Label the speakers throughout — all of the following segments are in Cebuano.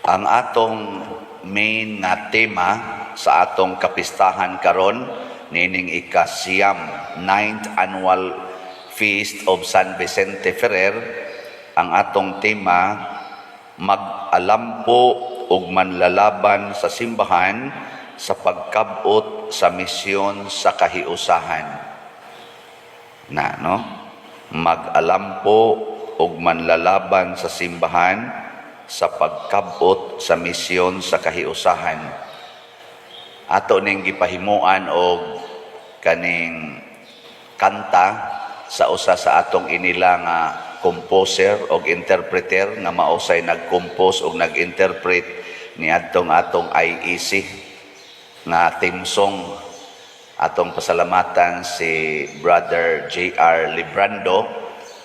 Speaker 1: Ang atong main nga tema sa atong kapistahan karon nining ika-9, 9th annual Feast of San Vicente Ferrer, ang atong tema, mag-alampo ug manlalaban sa simbahan sa pagkabot sa misyon sa kahiusahan. Na, no? Mag-alampo ug manlalaban sa simbahan sa pagkabot sa misyon sa kahiusahan. Ato ning gipahimuan og kaning kanta sa usa sa atong inila nga composer og interpreter nga mausay nag-compose og nag-interpret niadtong atong IEC nga theme song. Atong pasalamatan si Brother J.R. Librando,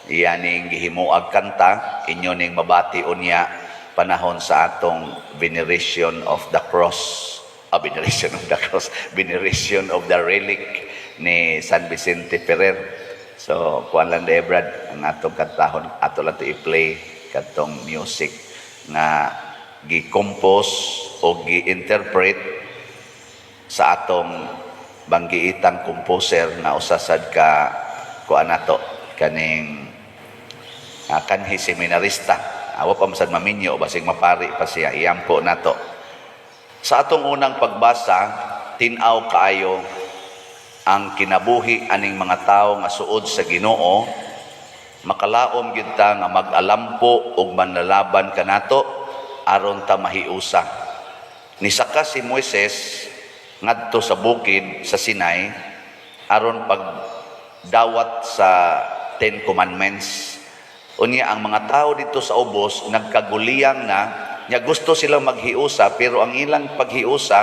Speaker 1: iyaning gihimuag kanta. Inyo ning mabati unya panahon sa atong veneration of the cross, veneration of the cross, veneration of the relic ni San Vicente Ferrer. So kuan lang de, Brad, ang atong kantahon, ato lang to i-play kadtong music nga gi-compose o gi-interpret sa atong banggiitang composer nga usa sad ka kuan nato, kaning kanhi seminarista, awa pa man sad maminyo, basig mapari pa siya. Iyampo nato. Sa atong unang pagbasa, tin-aw kaayo ang kinabuhi aning mga tawo nga suod sa Ginoo. Makalaom gyud ta nga mag-alampo ug manlalaban kanato aron ta mahiusa. Nisaka si Moises ngadto sa bukid sa Sinai aron pagdawat sa Ten Commandments. Unya ang mga tao dito sa ubos nagkaguliyang na nya, gusto silang maghiusa, pero ang ilang paghiusa,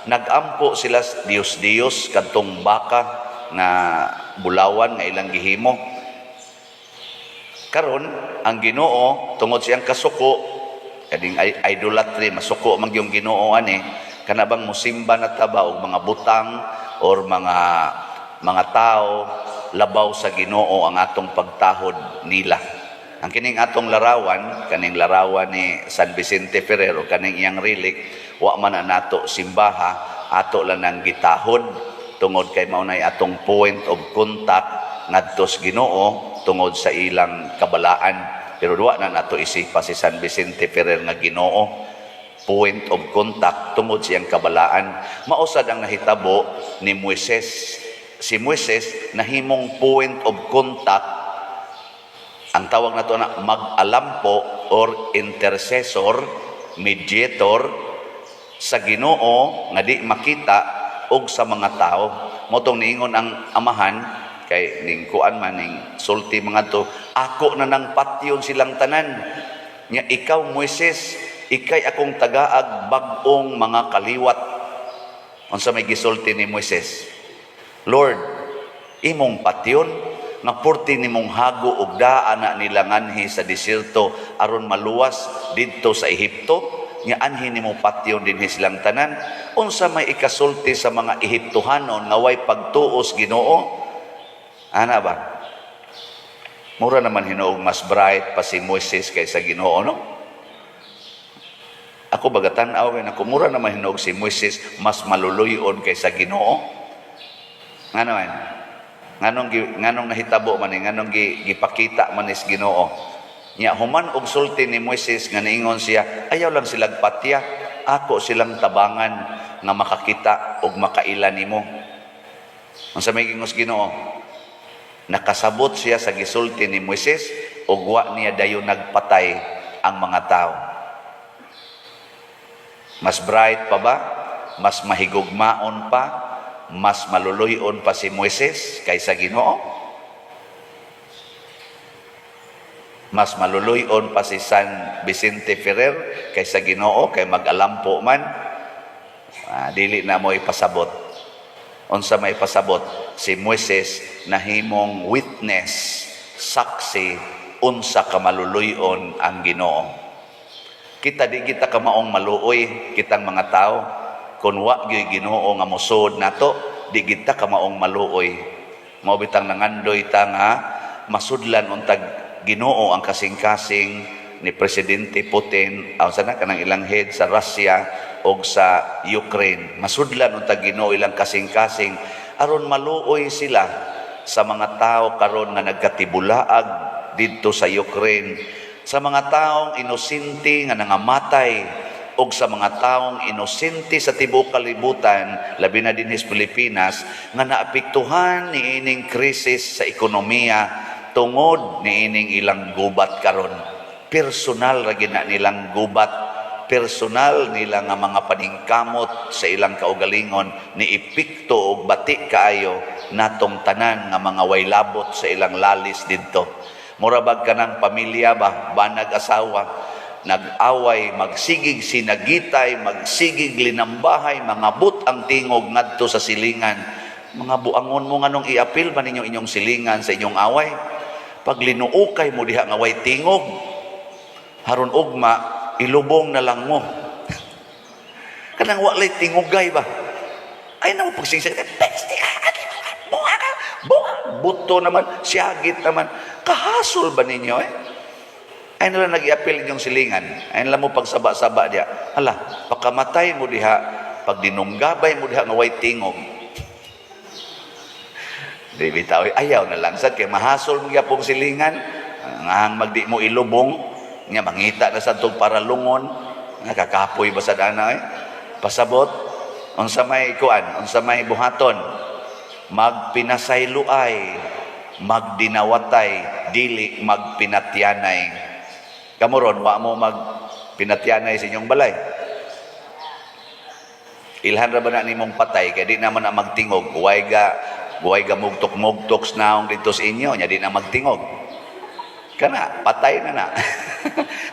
Speaker 1: nagampo sila sa Diyos Diyos, kadtong baka nga bulawan nga ilang gihimo. Karon ang Ginoo, tungod siyang kasuko kading idolatry, masuko man gyung Ginoo ani, kana bang musimba na ta ba og mga butang or mga tao labaw sa Ginoo ang atong pagtahod nila. Ang kining atong larawan, kaning larawan ni San Vicente Ferrer o kaning iyang relic, wa man na nato simbaha, ato lang nang gitahod tungod kay mao nay atong point of contact ngadto sa Ginoo tungod sa ilang kabalaan. Pero wa na nato isipa si San Vicente Ferrer nga Ginoo, point of contact tungod siyang kabalaan. Mao sad ang nahitabo ni Moises. Si Moises nahimong point of contact, ang tawag nato na mag-alampo or intercessor, mediator sa Ginoo nga di makita og sa mga tao. Mao tong niingon ang amahan kay ning kuan man, ning sulti mga to, "Ako na nang patyon silang tanan. Nya ikaw, Moises, ikay akong tagaag bag-ong mga kaliwat." Unsa may gisulti ni Moises? "Lord, imong patyon nga purti nimong hago og daa na nila nganhi sa desierto aron maluwas didto sa Ehipto, nga anhi nimo patyon dinhi silang tanan. Unsa may ikasulti sa mga Ehiptohanon nga way pagtuos Ginoo?" Ana ba? Mura naman hinuog mas bright pa si Moises kaysa Ginoo, no? Ako baga tan-aw ako, mura naman hinuog si Moises mas maluluyon kaysa Ginoo. Nga naman, nganong nahitabo man ni, nganong gipakita man is Ginoo? Nya human og sulti ni Moises nga niingon siya, "Ayaw lang silang patya, ako silang tabangan nga makakita og makaila nimo." Unsa may gingos Ginoo? Nakasabot siya sa gisulti ni Moises ug wa niya dayon nagpatay ang mga tao. Mas bright pa ba? Mas mahigugmaon pa? Mas maluluyon pa si Moises kaysa Ginoo? Mas maluluyon pa si San Vicente Ferrer kaysa Ginoo kay mag-alampo man? Dili na mo ipasabot. Unsa may pasabot? Si Moises nahimong witness, saksi unsa ka maluluyon ang Ginoo. Kita, di kita kamaong maluoy kitang mga tao. Kung wa gyud Ginoo nga mosud nato, di kita kamaong maluoy. Mao bitang nangandoy ta nga masudlan untag Ginoo ang kasing-kasing ni Presidente Putin aw sana kanang ilang head sa Russia og sa Ukraine. Masudlan unta Ginoo ilang kasing-kasing aron maluoy sila sa mga tao karon nga nagkatibulaag didto sa Ukraine, sa mga taong inosente nga nangamatay og sa mga taong inosente sa tibuok kalibutan, labi na dinhi sa Pilipinas, nga naapektuhan niining krisis sa ekonomiya tungod niining ilang gubat karon. Personal ra gid na nilang gubat, personal nila nga mga paningkamot sa ilang kaugalingon ni epekto og bati kaayo natong tanan nga mga way labot sa ilang lalis didto. Mura bag kanang pamilya ba, banag asawa, nag-away, magsigig sinagitay, magsigig linambahay, mangabot ang tingog ngadto sa silingan. Mga buangon mo, nganong iapil man ninyo inyong silingan sa inyong away? Pag linuukay mo diha nga way tingog, haron ugma, ilubong na lang mo. Kanang walay tingugay ba? Ay na mo pagsingsing, peste ka, buha ka, buha. Buto naman, siyagit naman. Kahasol ba ninyo eh? Ay na lang nag-iapil inyong silingan. Ay na lang mo pagsaba-saba diha. Hala, pagkamatay mo diha, pag dinunggabay mo diha nga way tingog. Di bitaw, ayaw na lang sad kay mahasol mo gyapong silingan. Ngahang magdi mo ilubong, nya mangita na sa tong paralungon, nakakapoy ba sa dana eh? Pasabot, unsa may kuan, unsa may buhaton, magpinasayloay, magdinawatay, dili magpinatyanay. Kamo ron, wa mo magpinatyanay sa inyong balay? Ilhan ra ba na nimong patay kay di naman na magtingog? Way ga mugtok-mugtok sa naong dito sa inyo nya di na magtingog. Kana patay na na.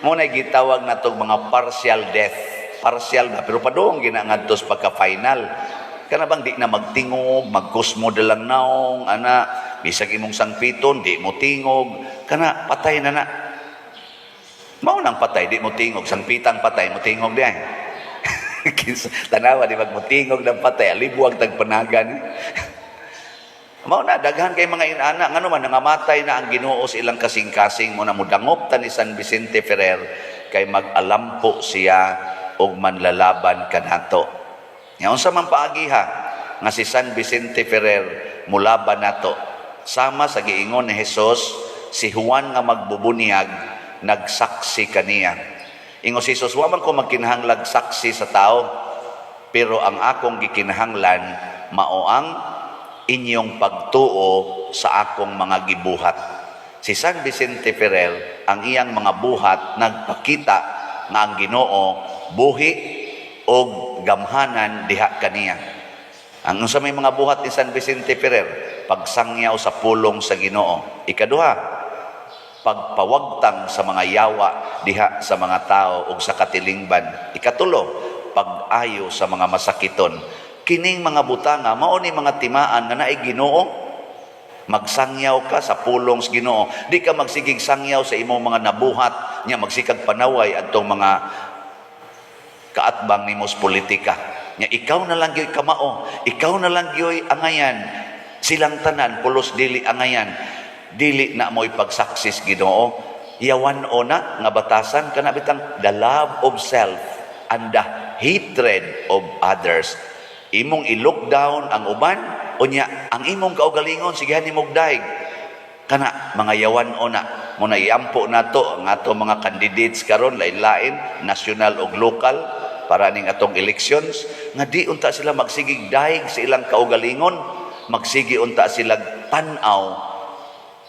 Speaker 1: Mo na gitawag natong mga partial death. Partial ba, pero padung gina ngadto sa pagka-final. Kana bang di na magtingog, magkusmo na lang naong ana, bisag imong sangpiton di mo tingog, kana patay na na. Mao nang patay di mo tingog, sangpitang patay mo tingog di ay. Kinsa tanawa di magmutingog ng patay, alibuag tagpanagan. Mao na daghan kay mga inana, ngano man nangamatay na ang Ginoo sa ilang kasing-kasing. Mo na mudangop ta ni San Vicente Ferrer kay mag-alampo siya og manlalaban kanato. Nya unsa man paagiha nga si San Vicente Ferrer mulaban nato? Sama sa giingon ni Jesus, si Juan nga magbubunyag nagsaksi kaniya. Ingon si Jesus, "Wa man ko magkinahanglag saksi sa tao, pero ang akong gikinahanglan mao ang inyong pagtuo sa akong mga gibuhat." Si San Vicente Ferrer, ang iyang mga buhat nagpakita nga ang Ginoo buhi og gamhanan diha kaniya. Ang unsa may mga buhat ni San Vicente Ferrer? Pagsangyaw sa pulong sa Ginoo. Ikaduha, pagpawagtang sa mga yawa diha sa mga tao ug sa katilingban. Ikatulo, pag-ayo sa mga masakiton. Kining mga butanga mao ni mga timaan nga naay Ginoo. Magsangyaw ka sa pulong sa Ginoo. Di ka magsigig sangyaw sa imong mga nabuhat nya magsikag panaway adtong mga kaatbang nimo sa politika. Nya ikaw na lang gyoy kamao, ikaw na lang gyoy angayan. Silang tanan pulos dili angayan. Dili na mo ipagsaksis Ginoo. Yawan o na nga batasan kana bitang the love of self and the hatred of others. Imong i-look down ang uban, unya ang imong kaugalingon sigihan nimog daig. Kana mga yawan o na mo na iampo nato ang ato mga candidates karon, lain-lain, national ug local, para ning atong elections, nga di unta sila magsigig daig sa ilang kaugalingon, magsigi unta sila tan-aw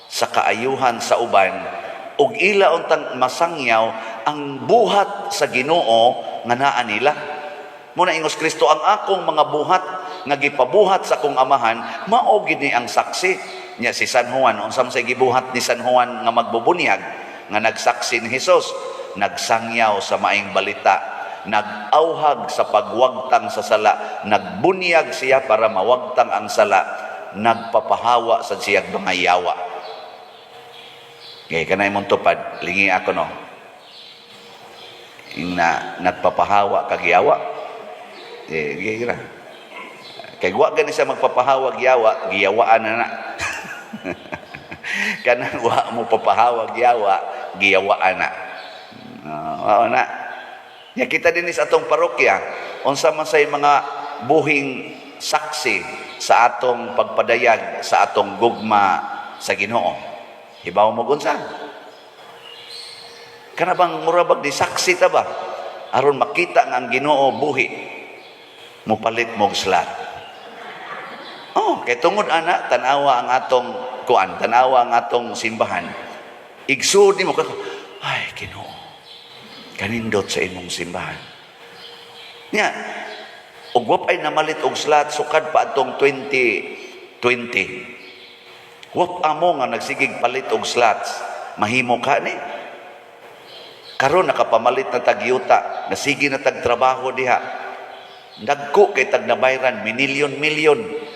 Speaker 1: sa kaayuhan sa uban ug ila untang masangyaw ang buhat sa Ginoo nga naa nila. Mo na ingos Kristo, "Ang akong mga buhat nga gipabuhat sa akong Amahan mao gid ni ang saksi." Nya si San Juan, unsa man say gibuhat ni San Juan nga magbubunyag nga nagsaksi ni Hesus? Nagsangyaw sa maayong balita, nag-awhag sa pagwagtang sa sala, nagbunyag siya para mawagtang ang sala, nagpapahawa sa siyag mga yawa. Kay kanay mong tupad, lingi ako no. Yung na, nagpapahawa kag yawa. Eh, gira. Kay wa gani siya magpapahawag yawa, giyawaan na na. Kanang wa mo papahawag yawa, giyawaan na. Oo na. Ya kita din sa atong parokya, unsa man say mga buhing saksi sa atong pagpadayag sa atong gugma sa Ginoo? Hibaw mo unsa? Kana bang mura bag di saksi ta ba? Aron makita nga ang Ginoo buhi, mupalit mo og slot. Oh, kay tungod ana, tanawa ang atong kuan, tanawa ang atong simbahan. Igsoon nimo ka, "Ay, Ginoo. Kanindot sa imong simbahan." Nya, ug wa pay namalit og slot sukad pa atong 2020. Wa amo nga nagsigig palit og slots. Mahimo ka ni. Karon nakapamalit na tag yuta, nasige na tag trabaho diha. Dagko kay tag nabayran, minilyon-milyon.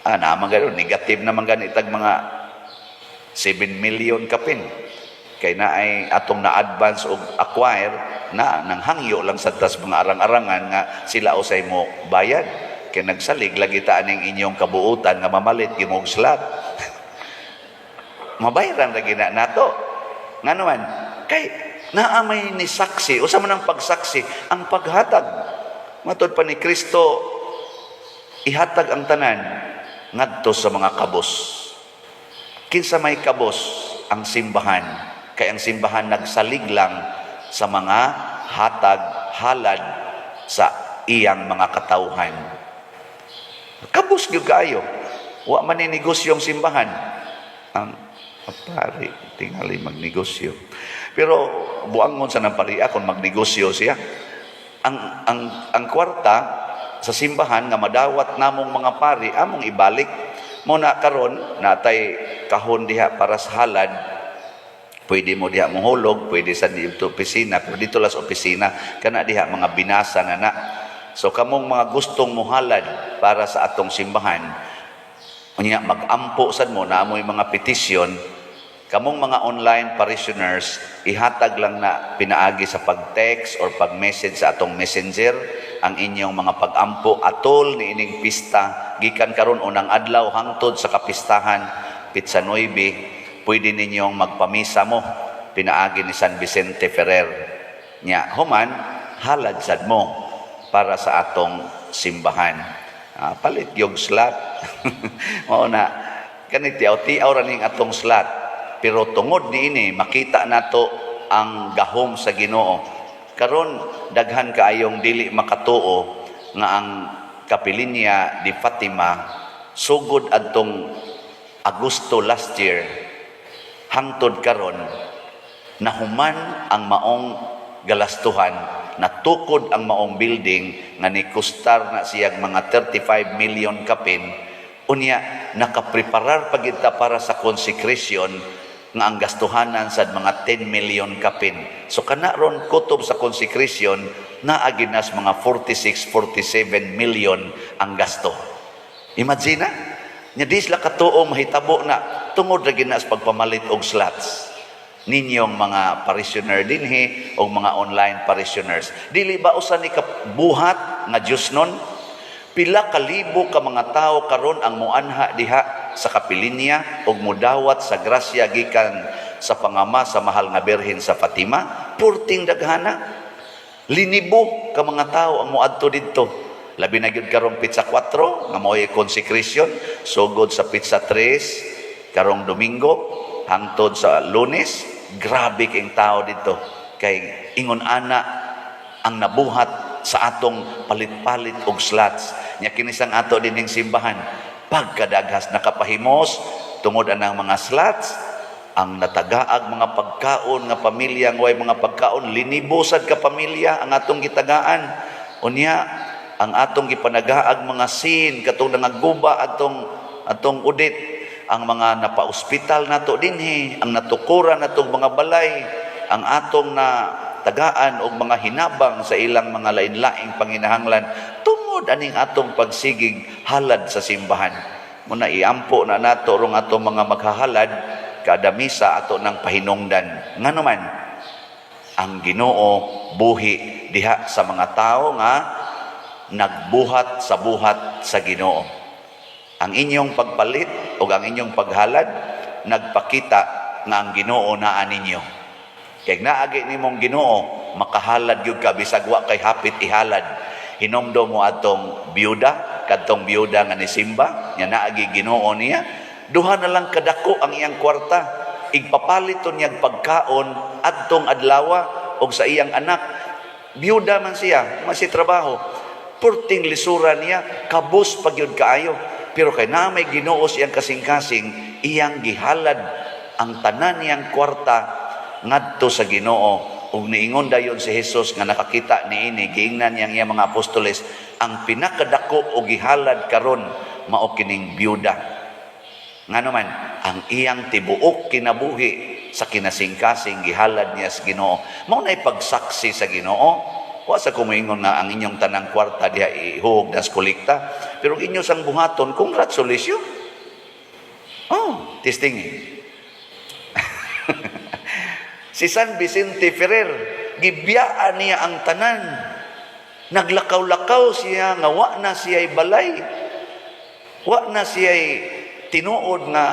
Speaker 1: Ah, naman gano'n, negative naman gani tag mga 7 million kapin. Kay na ay atong na-advance og acquire na nang hangyo lang sa tas mga arang-arangan nga sila usay mo bayad. Kay nagsalig lagi ta aning inyong kabuutan nga mamalit gyud og slot. Mabayaran lagi na nato. Ngano man, kay naa may ni saksi, usa man ang pagsaksi, ang paghatag. Matod pa ni Kristo, ihatag ang tanan ngadto sa mga kabos. Kinsa may kabos? Ang simbahan. Kay ang simbahan nagsalig lang sa mga hatag, halad sa iyang mga katawhan. Kabos gyud kaayo. Wa man ni negosyo ang simbahan. Ang pari tingali magnegosyo. Pero buangon sa nang pariya kung magnegosyo siya. Ang kwarta sa simbahan nga madawat namong mga pari, among ibalik. Mo na karon natay kahon diha para sa halad. Pwede mo diha mohulog, pwede sa dito opisina, pero dito lang sa opisina kana diha mga binasa na na. So kamong mga gustong muhalad para sa atong simbahan, unya mag-ampo sad mo na amoy mga petisyon, kamong mga online parishioners, ihatag lang na pinaagi sa pag-text or pag-message sa atong messenger ang inyong mga pag-ampo atol ni ining pista gikan karon unang adlaw hangtod sa kapistahan petsa 9. Pwede ninyong magpamisa mo pinaagi ni San Vicente Ferrer. Nya human, halad sad mo para sa atong simbahan. Ah, palit yung slot. Mao na kani, tiaw-tiaw ra ning atong slot. Pero tungod niini makita nato ang gahom sa Ginoo. Karon daghan kaayong dili makatuo nga ang Kapilinya di Fatima sugod adtong Agosto last year hangtod karon nahuman ang maong galastuhan, natukod ang maong building nga ni kustar na siyang mga 35 million kapin. Unya nakapreparar pa gid ta para sa consecration nga ang gastuhanan sa mga 10 million kapin. So kana ron kutob sa consecration, naa nas mga 46 47 million ang gasto. Imagine na nya, di sila katuo mahitabo na tungod ra gid na sa pagpamalit og slots ninyong mga parishioner dinhi o mga online parishioners. Dili ba usa ni buhat nga Dios nun? Pila ka libo ka mga tao karon ang muanha diha sa kapilinya ug mudawat sa grasya gikan sa pangama sa mahal nga Birhen sa Fatima? Purting daghana. Linibo ka mga tao ang moadto didto. Labi na gyud karong petsa 4 nga mao'y consecration, sugod sa petsa 3 karong Domingo hangtod sa Lunes, grabe kayong tao dito. Kay ingon ana ang nabuhat sa atong palit-palit og slots. Nya kinisang ato dining simbahan, pagkadaghas nakapahimos tungod anang mga slots, ang natagaag mga pagkaon nga pamilya nga way mga pagkaon, linibo sad ka pamilya ang atong gitagaan. Unya ang atong gipanagaag mga sin katong nangaguba atong udit, ang mga napaospital nato dinhi, ang natukuran natong mga balay, ang atong na tagaan og mga hinabang sa ilang mga lain-laing panginahanglan tungod aning atong pagsigig halad sa simbahan. Muna iampo na nato rong atong mga maghahalad kada misa, ato ng pahinungdan. Ngano man, ang Ginoo buhi diha sa mga tao nga nagbuhat sa buhat sa Ginoo. Ang inyong pagpalit o ang inyong paghalad nagpakita nga ang Ginoo naa ninyo. Kay naagi nimong Ginoo, makahalad gyud ka bisag wa kay hapit ihalad. Hinumdom mo atong byuda, kadtong byuda nga nisimba, nga naagi Ginoo niya, duha na lang kadako ang iyang kwarta. Igpapalit to niyang pagkaon adtong adlawa og sa iyang anak. Byuda man siya, masi trabaho. Purting lisura niya, kabus pa gyud kaayo. Pero kay na may Ginoo siyang kasing-kasing, iyang gihalad ang tanan niyang kwarta ngadto sa Ginoo. Ug niingon dayon si Jesus nga nakakita niini, giingnan niyang iyang mga apostoles, ang pinakadako og gihalad karon mao kining byuda. Ngano man, ang iyang tibuok kinabuhi sa kinasingkasing gihalad niya sa Ginoo. Mao nay pagsaksi sa Ginoo. Wa sa kumuingon nga ang inyong tanang kwarta diha ihug das kolekta, pero ang inyo sang buhaton, congratulations. Oh, testing. Si San Vicente Ferrer, gibiyaan niya ang tanan. Naglakaw-lakaw siya nga wa na siya'y balay. Wa na siya'y tinuod nga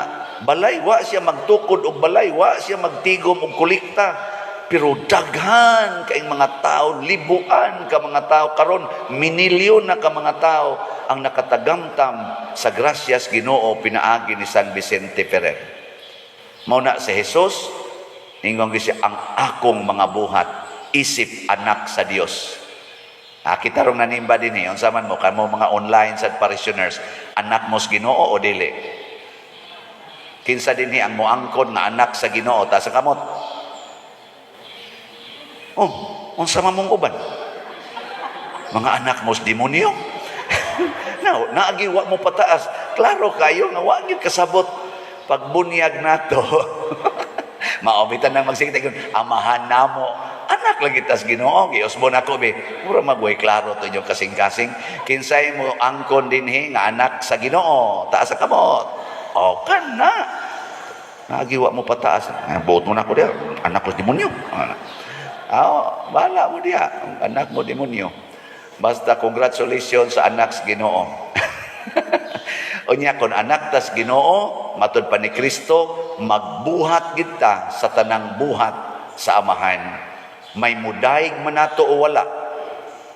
Speaker 1: balay, wa siya magtukod og balay, wa siya magtigom og kolekta. Pero daghan kay mga tao, libuan ka mga tao karon, minilyon na ka mga tao ang nakatagamtam sa grasyas Ginoo pinaagi ni San Vicente Ferrer. Mao na si Jesus, ingon gyud siya, "Ang akong mga buhat isip anak sa Dios." Ah, kita rong nanimba din eh. Unsa man mo kamo mga online sa parishioners, anak mo sa Ginoo o dili? Kinsa dinhi ang moangkon nga anak sa Ginoo? Taas ang kamot. Oh, unsa man mong uban? Mga anak mo sa demonyo? Now, naagi wa mo pataas. Klaro kayo nga wa gyud kasabot pagbunyag nato. Mao bitan nang magsigit amahan namo. Anak lagi tas Ginoo, giusbon ako be. Mura magway klaro to inyong kasing-kasing. Kinsay mo angkon dinhi nga anak sa Ginoo? Taas sa kamot. O kana. Naagi wa mo pataas. Ah, buot mo na ako diha. Anak ko sa demonyo. Ah, bahala mo diha. Ang anak mo demonyo. Basta congratulations sa anak sa Ginoo. Unya kon anak tas Ginoo, matud pa ni Kristo, magbuhat kita sa tanang buhat sa Amahan. May mudayeg man nato o wala.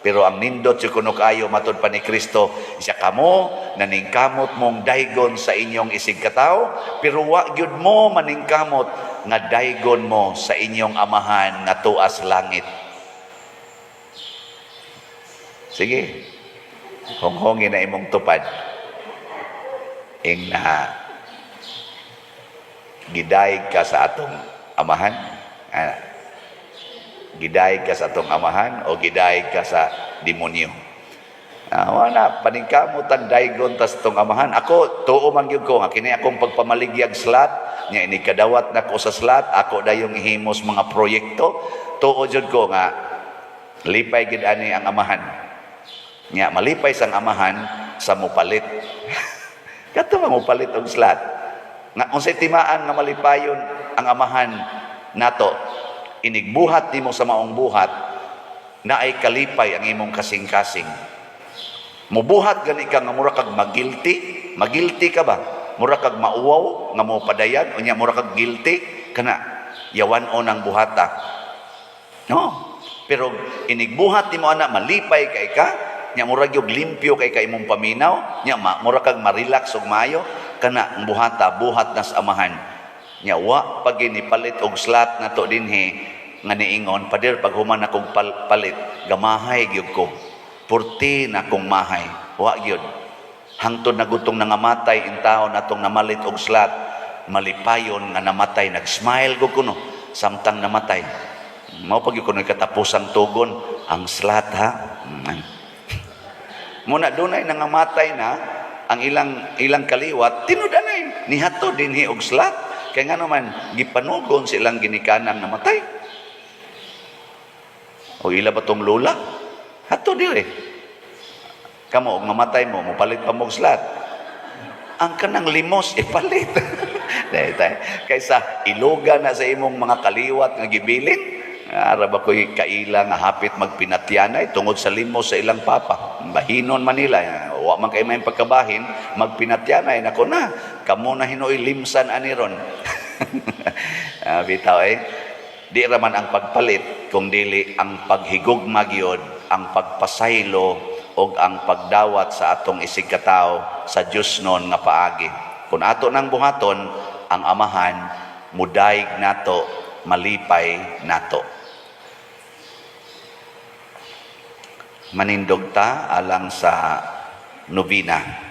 Speaker 1: Pero ang nindot sa kuno kayo matud pa ni Kristo, siya kamo naningkamot mong daygon sa inyong isig katawo, pero wa gyud mo maningkamot nga daygon mo sa inyong Amahan nga tuas langit. Sige. Honghongin na imong tupad. Ing na gidayeg ka sa atong Amahan. Ah, gidayeg ka sa atong Amahan o gidayeg ka sa demonyo. Ah, wala paningkamot ang daygon tas atong Amahan. Ako tuo man gyud ko nga kini akong pagpamaligyag slot nya ini kadawat nako sa slot, ako dayong ihimos mga proyekto. Tuo jud ko nga lipay gid ani ang Amahan. Nya malipay sang Amahan sa mupalit. Kato ba mupalit og slot? Nga unsay timaan nga malipayon ang Amahan nato? Inigbuhat nimo sa maong buhat, naay kalipay ang imong kasing-kasing. Mubuhat gani ka nga mura kag magilty, magilty ka ba? Mura kag mauwaw nga mo padayan, unya mura kag guilty kana yawan-on ang buhata. No. Pero inigbuhat nimo ana, malipay kay ka, nya murag yung limpyo kay ka imong paminaw, nya mura kag ma-relax ug maayo kana ang buhata, buhat nas Amahan. Nya wa pag palit og slot nato dinhi nga niingon, "Pader, pag human akong palit, gamahay gyud ko. Purti na akong mahay." Wa gyud. Hangtod na gutong nangamatay in taon natong namalit og slot, malipayon nga namatay, nag-smile gud kuno samtang namatay. Mao pag kuno katapusang tugon ang slot ha. Muna dunay nangamatay na ang ilang ilang kaliwat, tinud-anay nihato dinhi og slot kay ngano man gipanugon silang ginikanan namatay. O ila ba tong lola? Hato dire. Kamo, og mamatay mo, mopalit pa mo og slot. Ang kanang limos ipalit. Dahil tayo. Kaysa iluga na sa imong mga kaliwat nga gibilin. Ara ba ko'y kaila nga hapit magpinatyanay tungod sa limos sa ilang papa. Bahinon man nila. Wa man kay may pagkabahin, magpinatyanay. Nako na, kamo na hinuoy limsan ani ron. Ah, bitaw eh. Di raman ang pagpalit kung dili ang paghigugma gyud, ang pagpasaylo ug ang pagdawat sa atong isigkatawo sa Diosnon nga paagi. Kung ato nang buhaton, ang Amahan mudayeg nato, malipay nato. Manindog ta alang sa nobena.